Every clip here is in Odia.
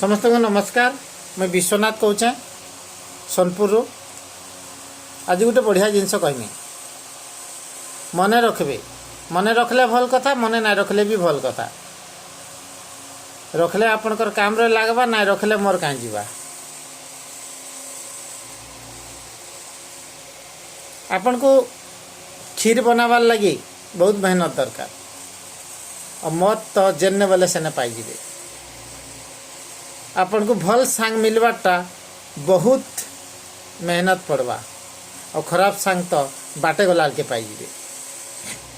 ସମସ୍ତଙ୍କୁ ନମସ୍କାର। ମୁଇଁ ବିଶ୍ୱନାଥ କହୁଛେଁ ସୋନପୁରରୁ। ଆଜି ଗୋଟେ ବଢ଼ିଆ ଜିନିଷ କହିମି, ମନେ ରଖିବେ। ମନେ ରଖିଲେ ଭଲ୍ କଥା, ମନେ ନାଇଁ ରଖିଲେ ବି ଭଲ୍ କଥା। ରଖିଲେ ଆପଣଙ୍କର କାମରେ ଲାଗ୍ବା, ନାଇଁ ରଖିଲେ ମୋର କାଁ ଯିବା। ଆପଣଙ୍କୁ କ୍ଷୀର ବନାବାର୍ ଲାଗି ବହୁତ ମେହନତ ଦରକାର, ଆଉ ମଦ ତ ଯେନେ ବେଲେ ସେନେ ପାଇଯିବେ। ଆପଣଙ୍କୁ ଭଲ୍ ସାଙ୍ଗ ମିଲବାରଟା ବହୁତ ମେହନତ ପଡ଼ବା, ଆଉ ଖରାପ ସାଙ୍ଗ ତ ବାଟେ ଗଲାବେଳକେ ପାଇଯିବେ।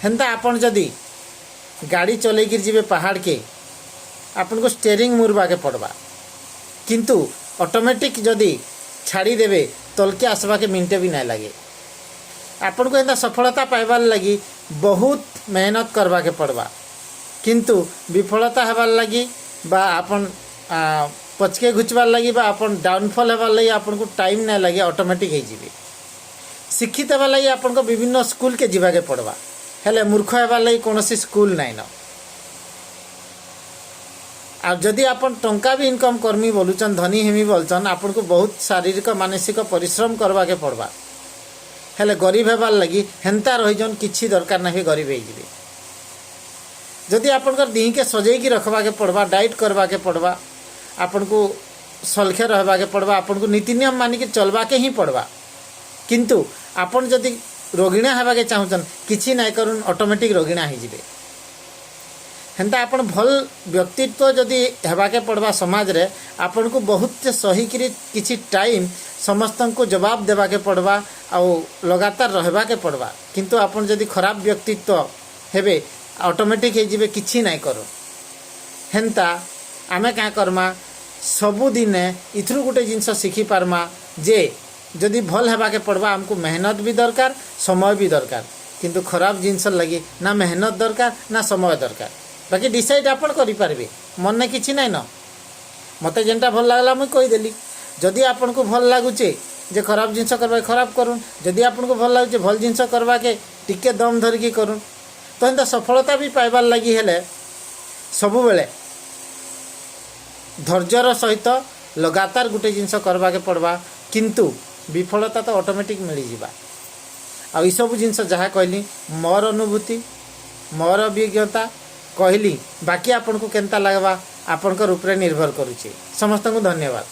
ହେନ୍ତା ଆପଣ ଯଦି ଗାଡ଼ି ଚଲେଇକିରି ଯିବେ ପାହାଡ଼କେ, ଆପଣଙ୍କୁ ଷ୍ଟେରିଂ ମୁରବାକେ ପଡ଼ବା, କିନ୍ତୁ ଅଟୋମେଟିକ୍ ଯଦି ଛାଡ଼ିଦେବେ ତଲକେ ଆସବାକେ ମିନିଟେ ବି ନାଇଁ ଲାଗେ। ଆପଣଙ୍କୁ ଏନ୍ତା ସଫଳତା ପାଇବାର୍ ଲାଗି ବହୁତ ମେହନତ କରବାକେ ପଡ଼ବା, କିନ୍ତୁ ବିଫଳତା ହେବାର୍ ଲାଗି ବା ଆପଣ ପଛକେ ଘୁଚବାର୍ ଲାଗି ବା ଆପଣ ଡାଉନଫଲ୍ ହେବାର୍ ଲାଗି ଆପଣଙ୍କୁ ଟାଇମ୍ ନାଇଁ ଲାଗେ, ଅଟୋମେଟିକ୍ ହେଇଯିବେ। ଶିକ୍ଷିତ ହେବାର୍ ଲାଗି ଆପଣଙ୍କ ବିଭିନ୍ନ ସ୍କୁଲ୍କେ ଯିବାକେ ପଡ଼ବା, ହେଲେ ମୂର୍ଖ ହେବାର୍ ଲାଗି କୌଣସି ସ୍କୁଲ୍ ନାଇଁନ। ଆଉ ଯଦି ଆପଣ ଟଙ୍କା ବି ଇନକମ୍ କର୍ମି ବୋଲୁଛନ୍, ଧନୀ ହେମି ବୋଲୁଛନ୍, ଆପଣଙ୍କୁ ବହୁତ ଶାରୀରିକ ମାନସିକ ପରିଶ୍ରମ କରବାକେ ପଡ଼ବା। ହେଲେ ଗରିବ ହେବାର୍ ଲାଗି ହେନ୍ତା ରହିଛନ୍, କିଛି ଦରକାର ନାହିଁ, ଗରିବ ହେଇଯିବେ। ଯଦି ଆପଣଙ୍କର ଦିହିକେ ସଜେଇକି ରଖବାକେ ପଡ଼ବା, ଡାଇଟ୍ କରବାକେ ପଡ଼ବା, ଆପଣଙ୍କୁ ସଲଖେ ରହିବାକେ ପଡ଼ବା, ଆପଣଙ୍କୁ ନୀତି ନିୟମ ମାନିକି ଚଲବାକେ ହିଁ ପଡ଼ବା। କିନ୍ତୁ ଆପଣ ଯଦି ରୋଗିଣା ହେବାକେ ଚାହୁଁଛନ୍, କିଛି ନାଇଁ କରୁନ୍, ଅଟୋମେଟିକ୍ ରୋଗିଣା ହେଇଯିବେ। ହେନ୍ତା ଆପଣ ଭଲ୍ ବ୍ୟକ୍ତିତ୍ୱ ଯଦି ହେବାକେ ପଡ଼ବା ସମାଜରେ, ଆପଣଙ୍କୁ ବହୁତ ସହିକିରି କିଛି ଟାଇମ୍ ସମସ୍ତଙ୍କୁ ଜବାବ ଦେବାକେ ପଡ଼ବା ଆଉ ଲଗାତାର ରହିବାକେ ପଡ଼ବା। କିନ୍ତୁ ଆପଣ ଯଦି ଖରାପ ବ୍ୟକ୍ତିତ୍ୱ ହେବେ, ଅଟୋମେଟିକ୍ ହେଇଯିବେ, କିଛି ନାଇଁ କରୁନ୍। ହେନ୍ତା ଆମେ କାଁ କର୍ମା, ସବୁଦିନେ ଇଥିରୁ ଗୋଟେ ଜିନିଷ ଶିଖିପାର୍ମା ଯେ ଯଦି ଭଲ୍ ହେବାକେ ପଡ଼ବା, ଆମକୁ ମେହନତ ବି ଦରକାର, ସମୟ ବି ଦରକାର। କିନ୍ତୁ ଖରାପ ଜିନିଷ ଲାଗି ନା ମେହନତ ଦରକାର ନା ସମୟ ଦରକାର। ବାକି ଡିସାଇଡ୍ ଆପଣ କରିପାରିବେ, ମନେ କିଛି ନାଇଁ ନ। ମୋତେ ଯେନ୍ଟା ଭଲ୍ ଲାଗଲା ମୁଇଁ କହିଦେଲି। ଯଦି ଆପଣଙ୍କୁ ଭଲ୍ ଲାଗୁଛେ ଯେ ଖରାପ ଜିନିଷ କରବାକେ, ଖରାପ କରୁନ୍। ଯଦି ଆପଣଙ୍କୁ ଭଲ୍ ଲାଗୁଛେ ଭଲ୍ ଜିନିଷ କରବାକେ, ଟିକେ ଦମ ଧରିକି କରୁନ୍। ତ ଏନ୍ତା ସଫଳତା ବି ପାଇବାର୍ ଲାଗି ହେଲେ ସବୁବେଳେ ଧୈର୍ଯ୍ୟର ସହିତ ଲଗାତାର ଗୋଟେ ଜିନିଷ କରବାକେ ପଡ଼ବା, କିନ୍ତୁ ବିଫଳତା ତ ଅଟୋମେଟିକ୍ ମିଳିଯିବା। ଆଉ ଏସବୁ ଜିନିଷ ଯାହା କହିଲି ମୋର ଅନୁଭୂତି, ମୋର ଅଭିଜ୍ଞତା କହିଲି, ବାକି ଆପଣଙ୍କୁ କେନ୍ତା ଲାଗ୍ବା ଆପଣଙ୍କର ଉପରେ ନିର୍ଭର କରୁଛି। ସମସ୍ତଙ୍କୁ ଧନ୍ୟବାଦ।